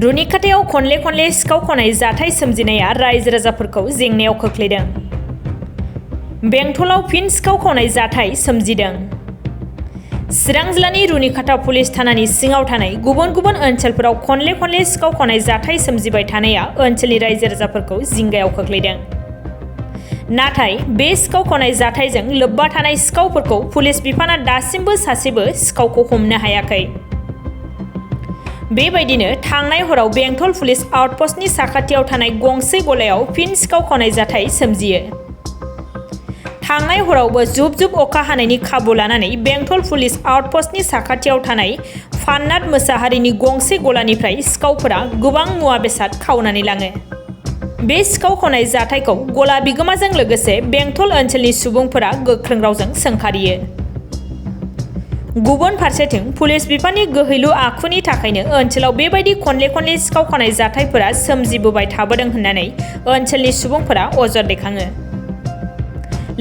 रुनिखाथायाव खनले खनले सिखाव खावनाय जाथाय सोमजिनाया रायजो राजाफोरखौ जेंनायाव खोख्लैदों। बेंटलाव फिन सिखाव खावनाय जाथाय सोमजिदों। चिरां जिल्लानि रुनिखाथा पुलिस थानानि सिङाव थानाय गुबुन गुबुन ओनसोलफोराव खनले खनले सिखाव खावनाय जाथाय सोमजिबाय थानाया ओनसोलनि रायजो राजाफोरखौ जिंगायाव खोख्लैदों। नाथाय बे सिखाव खावनाय जाथायजों लोब्बा थानाय सिखावफोरखौ पुलिस बिफाना दासिमबो सासेबो सिखावखौ हमनो हायाखै। बेबायदिनो थांनाय हराव बेंटल पुलिस आउटपस्टनि साखाथियाव थानाय गंसे गलायाव फिन सिखाव खावनाय जाथाय सोमजियो। थांनाय हरावबो जुब जुब अखा हानायनि खाबु लानानै बेंटल पुलिस आउटपस्टनि साखाथियाव थानाय फाननाथ मोसाहारिनि गंसे गलानिफ्राय सिखावफोरा गोबां मुवा बेसाद खावनानै लाङो। बे सिखाव खावनाय जाथायखौ गला बिगोमाजों लोगोसे बेंटल ओनसोलनि सुबुंफोरा गोख्रों रावजों सोंखारियो। गुबुन फारसेथिं पुलिस बिफाननि गोहैलु आखुनि थाखायनो ओनसोलाव बेबायदि खनले खनले सिखाव खावनाय जाथायफोरा सोमजिबोबाय थाबोदों होननानै ओनसोलनि सुबुंफोरा अजद दैखाङो।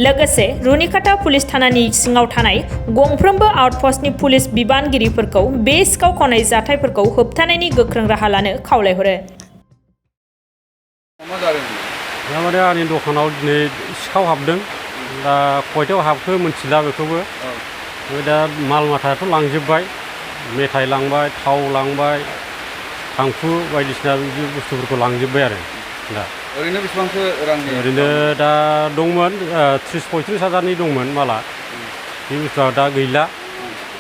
लोगोसे रुनिखाथा पुलिस थानानि सिङाव थानाय गंफ्रोमबो आउटपस्टनि पुलिस बिबानगिरिफोरखौ बे सिखाव खावनाय जाथायफोरखौ होबथानायनि गोख्रों राहा लानो खावलायहरो। माने आंनि दखानाव दिनै सिखाव हाबदों। दा खयथायाव हाबखो मिथिला बेखौबो। दा माल माथायाथ' लांजोब्बाय, मेथाइ लांबाय, थाव लांबाय, थांखु बायदिसिना बिदि बुस्थुफोरखौ लांजोब्बाय आरो। दा ओरैनो बेसेबांसो रांनि? ओरैनो दा दंमोन 30-35 हाजारनि दंमोन माला। बे बुस्थुआ दा गैला।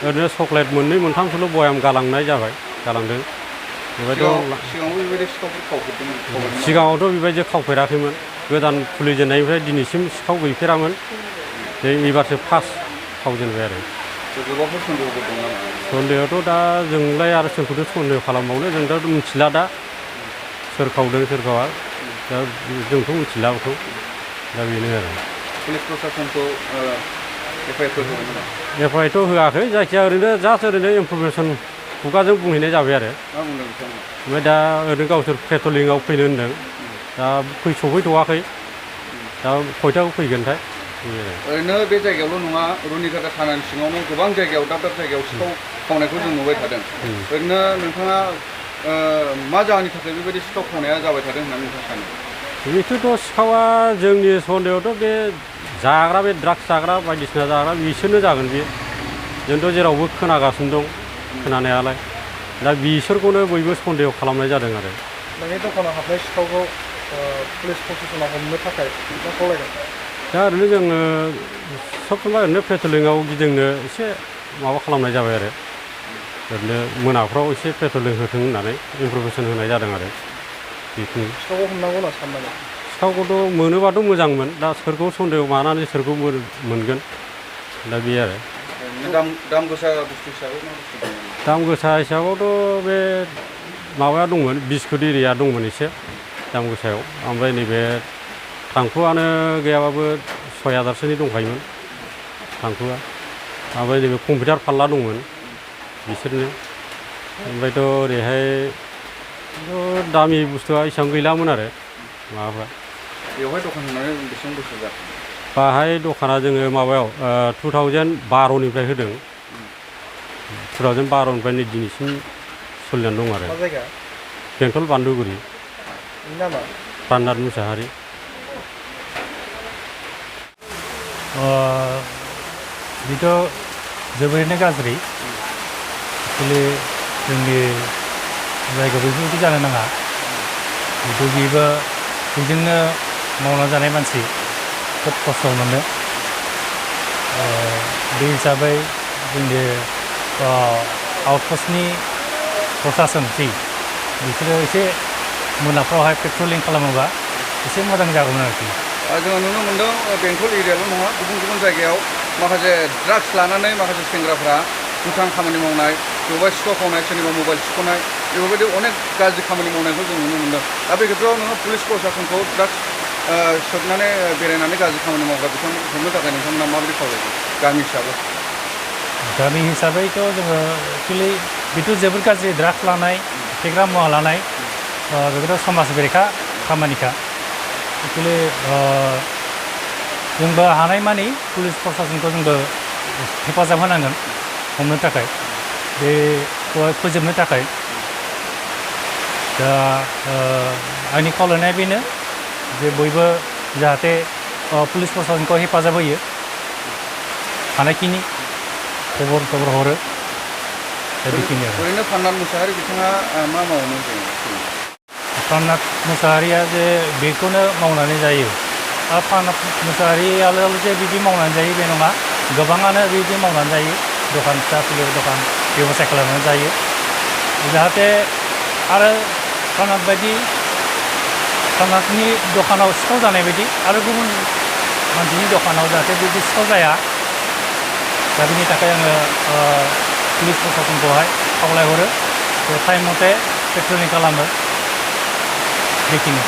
ओरैनो चक्लेट मोननै मोनथामसोल' बयाम गालांदों। सिगाङावथ' बेबायदि खावफेराखैमोन। गोदान खुलिजेननायनिफ्राय दिनैसिम सिखाव गैफेरामोन। एबारसो फार्स्ट खावजेनबाय आरो। सन्देहआथ' दा जोंलाय आरो सोरखौथ' सन्देह खालामबावनो, जों दा मिथिला दा सोर खावदों सोर खावा। दा जोंथ' मिथिला बेखौ। दा बेनो आरो। पुलिस प्रसासनखौ एफआइआरथ' होआखै, जायखिया ओरैनो जास्ट ओरैनो इनफरमेसन खुगाजों बुंहैनाय जाबाय आरो। ओमफ्राय दा ओरैनो गावसोर पेट्रलिंआव फैनो होनदों। दा सफैथ'वाखै। दा खयथायाव फैगोनथाय। ओरैनो बे जायगायावल' नङा, रुनिखाथा थानानि सिङावनो गोबां जायगायाव दाब दाब जायगायाव सिखाव खावनायखौ जों नुबाय थादों। ओरैनो नोंथाङा मा जाहोननि थाखाय बेबायदि सिखाव खावनाया जाबाय थादों होननानै नोंथाङा सानो? बेथ' सिखावा जोंनि सन्देहआवथ' बे जाग्रा, बे ड्राग्स जाग्रा बायदिसिना जाग्रा बिसोरनो जागोन। बे जोंथ' जेरावबो खोनागासिनो दं खोनानायालाय। दा बिसोरखौनो बयबो सन्देह खालामनाय जादों आरो। नोंनि दखानाव हाबनाय सिखावखौ पुलिस प्रसासना हमनो थाखाय मा खावलायगोन? दा ओरैनो जोङो सब समाय ओरैनो पेट्रलिंआव गिदिंनो एसे माबा खालामनाय जाबाय आरो। ओरैनो मोनाफ्राव एसे पेट्रलिं होथों होननानै इनफरमेसन होनाय जादों आरो। बेखिनि सिखावखौ हमनांगौ होनना साननानै? सिखावखौथ' मोनोबाथ' मोजांमोन। दा सोरखौ सन्देह मानानै सोरखौ मोनगोन। दा बे आरो। दाम गोसा बुस्थु हिसाबै मा बुस्थु दङ? दाम गोसा हिसाबावथ' बे माबाया दंमोन, बिस्कुट एरिया दंमोन एसे दाम गोसायाव। ओमफ्राय नैबे थांखुआनो गैयाबाबो 6,000सोनि दंखायोमोन थांखुआ। ओमफ्राय नैबे कम्पिउटार फारला दंमोन बिसोरनो। ओमफ्रायथ' ओरैहाय दामि बुस्थुआ एसेबां गैलामोन आरो माबाफ्रा। बेवहाय दखान होनानै बेसेबां बोसोर जाखो? बाहाय दखाना जोङो माबायाव 2012निफ्राय होदों। 2012निफ्राय नै दिनैसिम सोलिनानै दं आरो। मा जायगा? बेंटल बान्दुगुरि। नामा? फाननाथ मोसाहारि। बेथ' जोबोरैनो गाज्रि। एक्सुवेलि जोंनि जायगायाव बेफोरबायदि जानो नाङा। बेबो बेजोंनो मावना जानाय मानसि, खोब खस्थ' मोनो। बे हिसाबै जोंनि आउटपस्टनि प्रसासन बिसोरो एसे मोनाफ्रावहाय पेट्रलिं खालामोबा एसे मोजां जागौमोन आरोखि। जोङो नुनो मोन्दों बेंटल एरियाल' नङा, गुबुन गुबुन जायगायाव माखासे ड्राग्स लानानै माखासे सेंग्राफ्रा दुथां खामानि मावनाय, सोरबा सिखाव खावनाय, सोरनिबा मबाइल सिख'नाय, बेफोरबायदि अनेक गाज्रि खामानि मावनायखौ जों नुनो मोन्दों। दा बे खेत्रआव नोङो पुलिस प्रसासनखौ ड्राग्स सोबनानै बेरायनानै गाज्रि खामानि मावग्रा बिथांमोन हमनो थाखाय नोंथांमोना माबायदि खावलायगोन गामि हिसाबै? गामि हिसाबैथ' जोङो एक्सुवेलि बेथ' जोबोद गाज्रि। ड्राग्स लानाय, फेग्रा मुवा लानाय बेखौथ' समाज बेरेखा खामानिखा। एक्सुवेलि जोंबो हानायमानि पुलिस प्रसासनखौ जोंबो हेफाजाब होनांगोन हमनो थाखाय, बेखौहाय फोजोबनो थाखाय। दा आंनि खावलायनाया बेनो जे बयबो जाहाथे पुलिस प्रशासनखौ हेफाजाब होयो हानायखिनि खबर हरो दा बेखिनियानो ओरैनो फाननान मुसाहारि बिथाङा मा मावोमोन जों फाननाथ मुसाहारिया जे बेखौनो मावनानै जायो फाननाथ मुसाहारियाल' जे बिदि मावनानै जायो बे नङा गोबाङानो बिदि मावनानै जायो दखान फिसा फिलौ दखान बेब'साय खालामनानै जायो जाहाथे आरो फाननाथनि दखानाव सिखाव जानाय बायदि आरो गुबुन मानसिनि दखानाव जाहाथे बिदि सिखाव जाया दा बिनि थाखाय आङो पुलिस प्रशासनखौहाय खावलायहरो जे टाइम मथे पेट्रलिं खालामो बेखिनि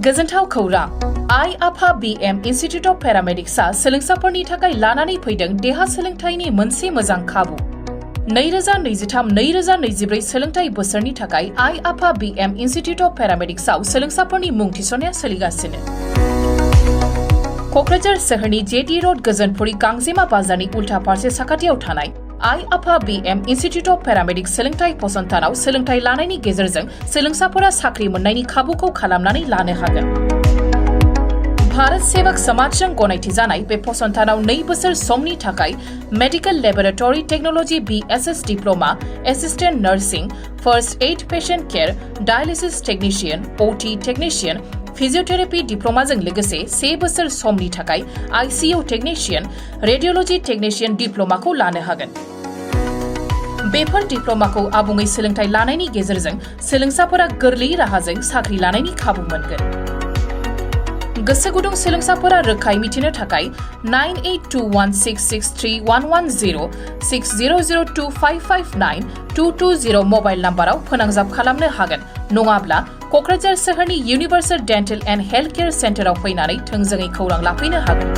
गोजोनथाव खौरां आइ आफा BM इन्स्टिट्युट अफ पेरामेडिक्सआ सोलोंसाफोरनि थाखाय लानानै फैदों देहा सोलोंथाइनि मोनसे मोजां खाबु 2023-2024 सोलोंथाइ बोसोरनि थाखाय आइ आफा BM इन्स्टिट्युट अफ पेरामेडिक्सआव सोलोंसाफोरनि मुं थिसननाया सोलिगासिनो क'क्राझार सोहोरनि जेटी रोड गोजोनपुरी गांजेमा बाजारनि उल्था फारसे साखाथियाव थानाय आइ आफा BM इन्स्टिट्युट अफ पेरामेडिक्स सोलोंथाइ फसंथानाव सोलोंथाइ लानायनि गेजेरजों सोलोंसाफोरा साख्रि मोननायनि खाबुखौ खालामनानै लानो हागोन भारत सेवक समाजजों गनायथि जानाय बे फसंथानाव 2 बोसोर समनि थाखाय medical laboratory technology BSS diploma assistant nursing first aid patient care dialysis technician OT technician physiotherapy डिप्लोमाजों लोगोसे 1 बोसोर समनि थाखाय ICU टेक्निशियन रेडियोलॉजी टेक्निशियन डिप्लोमाखौ लानो हागोन बेफोर डिप्लोमाखौ आबुङै सोलोंथाइ लानायनि गेजेरजों सोलोंसाफोरा गोरलै राहाजों साख्रि लानायनि खाबु मोनगोन गोसो गुदुं सोलोंसाफोरा रोखायै मिथिनो थाखाय 9821663110 6002559220 मबाइल नाम्बाराव फोनांजाब खालामनो हागोन नङाब्ला क'क्राझार सोहोरनि universal dental and health care सेन्टाराव फैनानै थोंजोङै खौरां लाफैनो हागोन